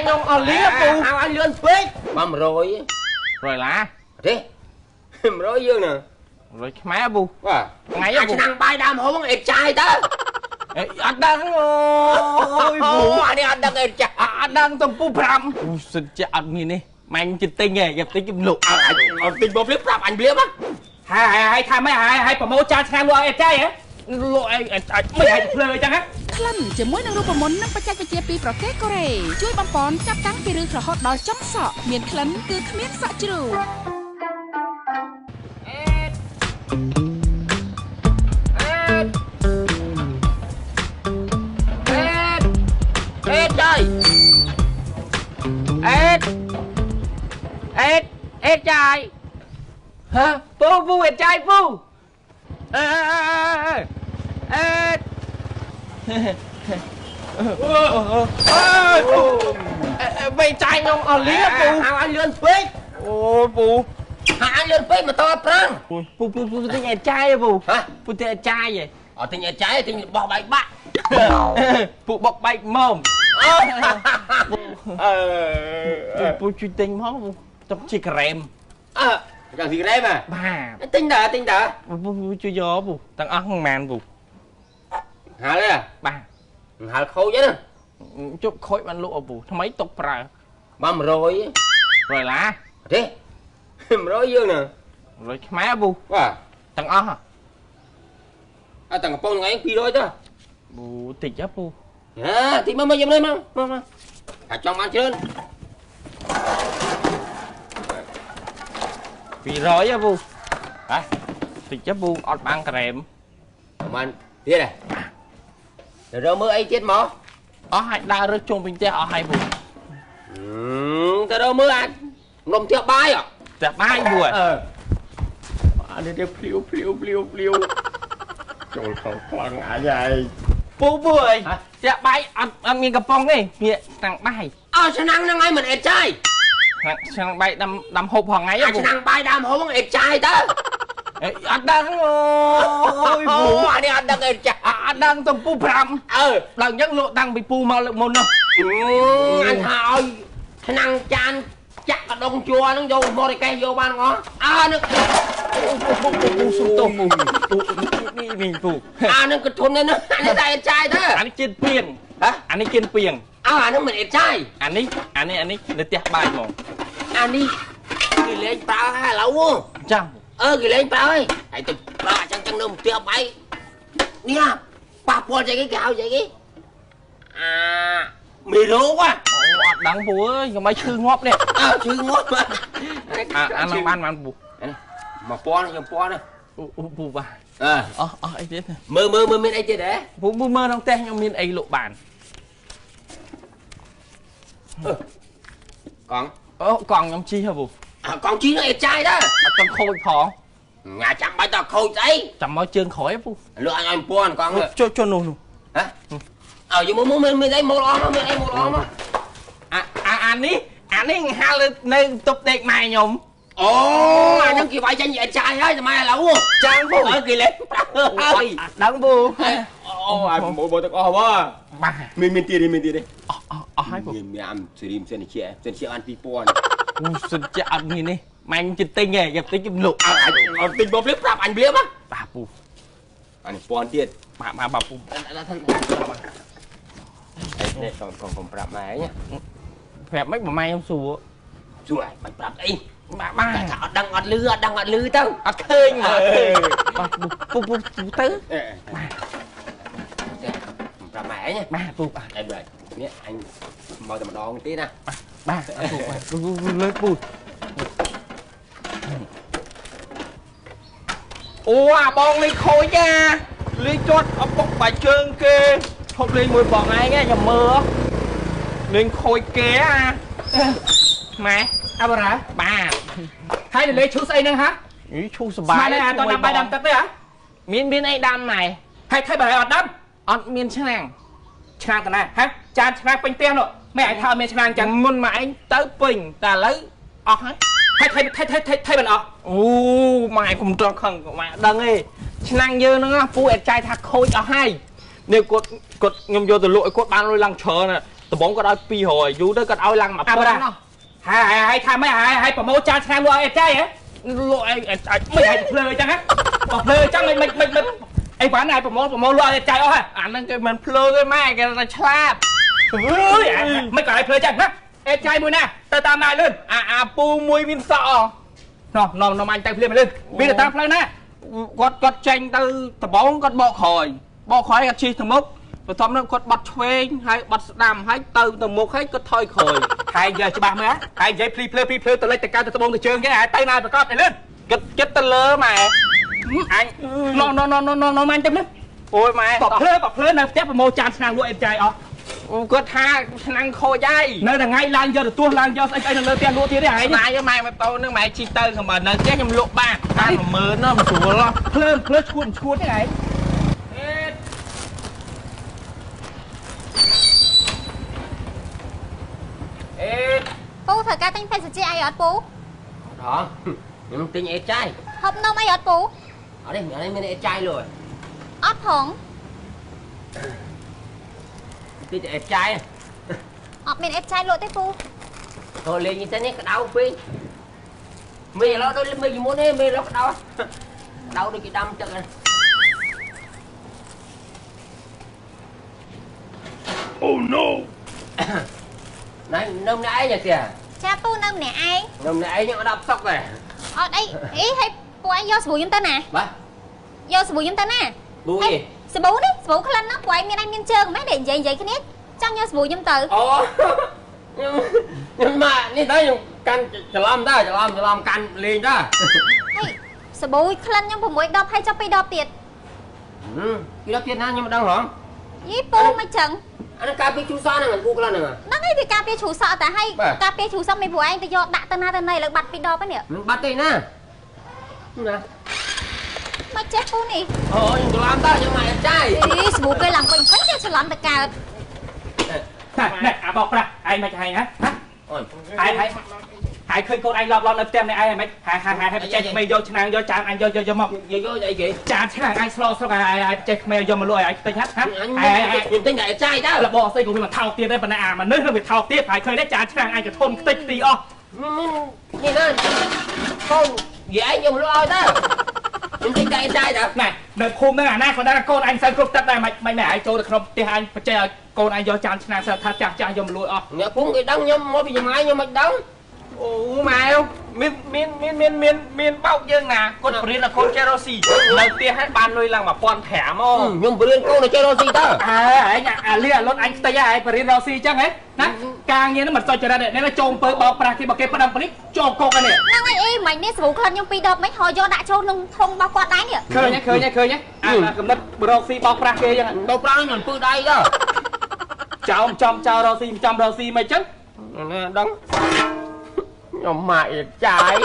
ខ្ញុំអស់លីពូ ឲ្យលឿនពេកបើ100 100ឡា ទេ100យើងណា 100ខ្មែរពូ បាទ ថ្ងៃពូ ឆ្នាំងបាយដើមហូបអេតចាយទៅ អត់ដឹងអូយពូ អានេះអត់ដឹងអេតចាយ អត់ដឹងទៅពូប្រាប់ពូសិនជាអត់មាននេះម៉ាញ់ចិត្តទិញហ៎យកទិញខ្ញុំលក់ អត់ទិញមកភ្លាមប្រាប់អញភ្លាម ហើយហើយថាម៉េចហើយហើយប្រម៉ូចានឆ្នាំងលក់អេតចាយហ៎ លក់អីអាច មិនឲ្យភ្លើអញ្ចឹងហ៎ ក្លិនជាមួយនឹងរូបមន្តនិងបច្ចេកវិទ្យាពីប្រទេសកូរ៉េជួយបំពន់ចាប់តាំងពីឫសរហូតដល់ចុងសក់មានក្លិនគឺគ្មានសក់ជ្រូក អេតអេតអេតអេតចាយអេតអេតអេតចាយ ហ៎ពូពូអេតចាយពូអេអេតអូបីចាយខ្ញុំអស់លីពូ ឲ្យលឿនពេក អូពូ ឲ្យលឿនពេកម៉ូតូអត់ប្រាំង ពូពូពូទិញអេតចាយពូពូទិញអេតចាយហ៎ អត់ទិញអេតចាយទិញរបស់បែកបាក់ ពូបុកបែកមុំ អឺ ពូជួយទិញមកពូចង់ជីក្រែម អើចង់ជីក្រែមហ៎ បាទ ទិញតើទិញតើ ពូជួយយកពូទាំងអស់ប៉ុន្មានពូ ហាលទេ បាទ ហាលខូចហ្នឹង ជប់ខូចបានលក់ពូថ្មីទុកប្រើ បើ100 100ឡា ទេ100យើងណា 100ខ្មែរពូ បាទ ទាំងអស់ អត់ទាំងកំប៉ុងថ្ងៃ200ទៅ ពូតិចហ៎ពូ ហ៎តិចមកមកយកនេះមកមកអាចចង់បានច្រើន 200ហ៎ពូ ហ៎ តិចហ៎ពូអត់បានក្រែម ប្រហែលទៀតហ៎ទៅរកមើលអីទៀតមក អស់ហើយដើររើសជុំវិញផ្ទះអស់ហើយពូ ទៅរកមើលអាចនំផ្ទះបាយហ៎ ផ្ទះបាយពូ អឺអានេះទៅភ្លាវភ្លាវភ្លាវភ្លាវចូលខោខ្លាំងអញហើយ ពូពូអើយផ្ទះបាយអត់អត់មានកំប៉ុងទេមានឆ្នាំងបាយ អើឆ្នាំងហ្នឹងឯងមិនអេតចាយ ឆ្នាំងបាយដាំដាំហូបផងថ្ងៃ ឆ្នាំងបាយដាំហូបអេតចាយទៅ អត់ដឹងអូយពូ អានេះអត់ដឹងអេតចាយ អត់ដឹងទៅពូប្រាប់ អឺ ដល់អញ្ចឹងលក់តាំងពីពូមកលើកមុននោះ អញថាឲ្យឆ្នាំងចានចាក់កដុងជួរហ្នឹងយកមកកេះយកបានងអើនឹង ពូពូសុំទោសពូនេះនេះពូ អានឹងកធុននេះអានេះតែអេតចាយទៅ អានេះជៀនពីង ហ៎ អានេះជៀនពីង អើអានឹងមិនអេតចាយ អានេះអានេះអានេះនៅផ្ទះបាយហ្មង អានេះគេលេងប្រើហើយឥឡូវ ចាំ អឺគេលេងប្រើហើយហើយទៅប្រើអញ្ចឹងចឹងនៅផ្ទះបាយនេះប៉ះពាល់ចៃគេគេហៅចៃគេអាមេរោគ ហ៎ អូអត់ដឹងពូអើយកុំឲ្យឈឺងាប់នេះ អើឈឺងាប់ អាអានឹងបានបានពូ 1000ខ្ញុំ1000ណា ពូបាទ អើ អស់អស់អីទៀត មើលមើលមើលមានអីទៀតហ៎ ពូមើលក្នុងផ្ទះខ្ញុំមានអីលក់បាន កង់ អូកង់ខ្ញុំជិះហ៎ពូ អាកង់ជិះនឹងអេតចាយដែរ អត់ចង់ខូចផង ញ៉ាចាំបាច់តខូចស្អី ចាំមកជើងក្រោយពូ លក់អញឲ្យ1000កង់ ចុះចុះនោះនោះ ហ៎អើយកមកមកមានអីមកល្អមកមានអីមកល្អមក អាអានេះអានេះហាលនៅទប់ដេកម៉ែខ្ញុំ អូអានឹងគេវាយចាញ់អេតចាយហើយតែម៉ែឥឡូវ ចាំពូ អើគេលេងប្រើហើយ ដឹងពូ អូអាមួយមកទាំងអស់បាទ បាទ មានមានទៀតមានទៀតទេ អស់អស់ហើយពូ មានមានអាសេរីសិនជាសិនជាបាន2000 ពូសិនជាអត់មាននេះម៉ាញ់ចិត្តទិញហ៎យកទិញខ្ញុំលក់ អត់ទិញមកភ្លាមប្រាប់អញភ្លាម បាទពូ អានេះ1000ទៀត បាទបាទបាទពូ នេះកុំកុំប្រាប់ម៉ែញ ប្រាប់មិនបើម៉ែខ្ញុំសួរ សួរបាច់ប្រាប់អី បាទបាទ ថាអត់ដឹងអត់លឺអត់ដឹងអត់លឺទៅ អត់ឃើញមកបាទពូពូទៅ បាទប្រាប់ម៉ែញ បាទពូបាទ អីបាទនេះអញមកតែម្ដងទេណា បាទពូបាទពូលើពូអូអាបងលេងខូចចាលេងទាត់អពុកបាយជើងគេឈប់លេងមួយបងឯងខ្ញុំមើលលេងខូចគេអាម៉ែ អបរា បាទ ហើយលេងឈូស្អីហ្នឹងហ៎ អីឈូសបាយ ស្មានអត់ដាំបាយដាំទឹកទេហ៎ មានមានអីដាំម៉ែ ហើយថៃបើអត់ដាំ អត់មានឆ្នាំង ឆ្នាំងកណាហ៎ចានឆ្នាំងពេញផ្ទះនោះម៉ែឯងថាមានឆ្នាំងចឹង មុនមកឯងទៅពេញតែឥឡូវអស់ហើយ ហើយថៃថៃថៃថៃមិនអស់ អូម៉ែគុំត្រង់ខឹងម៉ែដឹងទេឆ្នាំងយើងហ្នឹងពូអេតចាយថាខូចអស់ហើយនេះគាត់គាត់ខ្ញុំយកទៅលក់ឲ្យគាត់បានលុយឡើងច្រើន ដំបងគាត់ឲ្យ200យូរទៅគាត់ឲ្យឡើង1000ណោះ ហើយហើយថាម៉េចហើយហើយប្រម៉ូចានឆ្នាំលក់ឲ្យអេតចាយហ៎ លក់ឲ្យអេតចាយ មិនឲ្យភ្លើអញ្ចឹងហ៎បើភ្លើអញ្ចឹងមិនមិនមិនអីបានឲ្យប្រម៉ូលក់ឲ្យអេតចាយអស់ហ៎ អាហ្នឹងគេមិនភ្លើទេម៉ែគេថាឆ្លាត អើយមិនក៏ឲ្យភ្លើចឹងណាអេតចាយមួយណាទៅតាមណាលឿន អាពូមួយមានសក់ ណោះនាំនាំអញទៅភ្លាមលឿនវាទៅតាមផ្លូវណា គាត់ចេញទៅដំបងគាត់បកក្រោយគាត់ជិះទៅមុខបន្ទាប់នោះគាត់បាត់ឆ្វេងហើយបាត់ស្ដាំហើយទៅមុខហើយគាត់ថយក្រោយ ហើយនិយាយច្បាស់មើលហើយនិយាយភ្លីភ្លើទៅលិចទៅកើតទៅត្បូងទៅជើងគេហើយទៅណាប្រកបទៅលឿន គាត់ចិត្តទៅលើម៉ែ អញណោះណោះណោះណោះអញទៅលឿន អូយម៉ែ បភ្លើនៅផ្ទះប្រមូលចានឆ្នាំងលក់អេតចាយអស់ គាត់ថាឆ្នាំងខូចហើយ នៅថ្ងៃឡើងយកទទួលឡើងយកស្អីស្អីនៅលើផ្ទះលក់ទៀតទេហែង ម៉ែម៉ែម៉ូតូនឹងម៉ែជិះទៅខំនៅផ្ទះខ្ញុំលក់បាន10000នោះមិនស្រួល ភ្លើឈួតទេហែងអេ ពូត្រូវការទិញភេសជ្ជៈអីអត់ពូ អត់ខ្ញុំទិញអេតចាយ ហូបនំអីអត់ពូ អត់ទេមានអេតចាយលក់ អត់ផង ទិញអេតចាយ អត់មានអេតចាយលក់ទេពូ ចូលលេងនេះទៅនេះក្តៅពេកមេឥឡូវដូចមេមុនទេមេឥឡូវក្តៅដូចគេដាំទឹកហ្នឹង Oh no ណៃនៅម្នាក់ឯងទេ ចាពូនៅម្នាក់ឯង នៅម្នាក់ឯងខ្ញុំអត់ដល់ផ្សុកទេ អត់អីអីហើយពូឯងយកសាប៊ូខ្ញុំទៅណា បាទ យកសាប៊ូខ្ញុំទៅណា ប៊ូអី សាប៊ូនេះសាប៊ូក្លិនណាពូឯងមានឯងមានជើងម៉េចដែលនិយាយគ្នាចង់យកសាប៊ូខ្ញុំទៅ អូខ្ញុំមកនេះទៅខ្ញុំកាន់ច្រឡំតើច្រឡំកាន់លេងតើ ហើយសាប៊ូក្លិនខ្ញុំ6ដបហើយចុះ2ដបទៀត 2ដបទៀតណាខ្ញុំមិនដឹងហង យីពូមិនចឹង អានឹងការពារជ្រូសក់ហ្នឹងពូក្លិនហ្នឹង ហ្នឹងឯងវាការពារជ្រូសក់តែហើយការពារជ្រូសក់មិនពូឯងទៅយកដាក់ទៅណាទៅណីលើបាត់2ដបហ្នឹង មិនបាត់ទេណាណា មកចេះពូនេះ អូខ្ញុំច្រឡំតើខ្ញុំមកអត់ចាយ អីសាប៊ូគេឡើងពេញពេញចេះច្រឡំទៅកើត ណែអាបោកប្រាស់ឯងមិនហែងហ៎ អូយ ឯងហើយឃើញកូនឯងឡប់នៅផ្ទះនេះឯងមិនហើយហើយបច្ចេកក្មេងយកឆ្នាំងយកចានអញយកយកមក យកអីគេ ចានឆ្នាំងអញស្លស្រុកហើយបច្ចេកក្មេងយកមកលក់ឲ្យឯងទិញហា ហើយខ្ញុំទិញតែចាយតើ របស់ស្អីក៏វាមកថោកទៀតដែរប៉ុន្តែអាមនុស្សវាថោកទៀតហើយឃើញទេចានឆ្នាំងអញក៏ធន់ខ្ទេចខ្ទីអស់ នេះណាកូនយាយឯងយកមកលក់ឲ្យតើខ្ញុំទិញតែចាយតើ ណែនៅភូមិហ្នឹងអាណាក៏ដឹងកូនអញសើគ្រប់ទឹកដែរមិនមិនឯងចូលទៅក្នុងផ្ទះអញបច្ចេកឲ្យកូនឯងយកចានឆ្នាំងសិតថាចាស់យកមកលក់អស់ អ្នកភូមិគេដឹងខ្ញុំមកពីចម្ងាយខ្ញុំមិនដឹង អូម៉ែមានមានមានមានមានមានបោកយើងណាគាត់បរៀនឲ្យកូនចេះរកស៊ីនៅផ្ទះឲ្យបានលុយឡើង1500អូ ខ្ញុំបរៀនកូនឲ្យចេះរកស៊ីតើ អើឯងអាលីអាលុតអញខ្ទេចហើយបរៀនរកស៊ីអញ្ចឹងហ៎ណាការងារហ្នឹងមិនសុចរិតនេះចូលអំពើបោកប្រាស់គេបើគេប្តឹងប៉ូលីសចូលគុកហ្នឹង ហ្នឹងហើយអីមិញនេះសាប៊ូក្លិនខ្ញុំ2ដបមិញហៅយកដាក់ចូលក្នុងធុងរបស់គាត់ដែរនេះ ឃើញឃើញឃើញអាកំណត់រកស៊ីបោកប្រាស់គេអញ្ចឹង បោកប្រាស់ហ្នឹងមិនពឺដៃតើ ចោមចំចោលរកស៊ីចំរកស៊ីមិនអញ្ចឹង ណាដឹងខ្ញុំមកអេតចាយ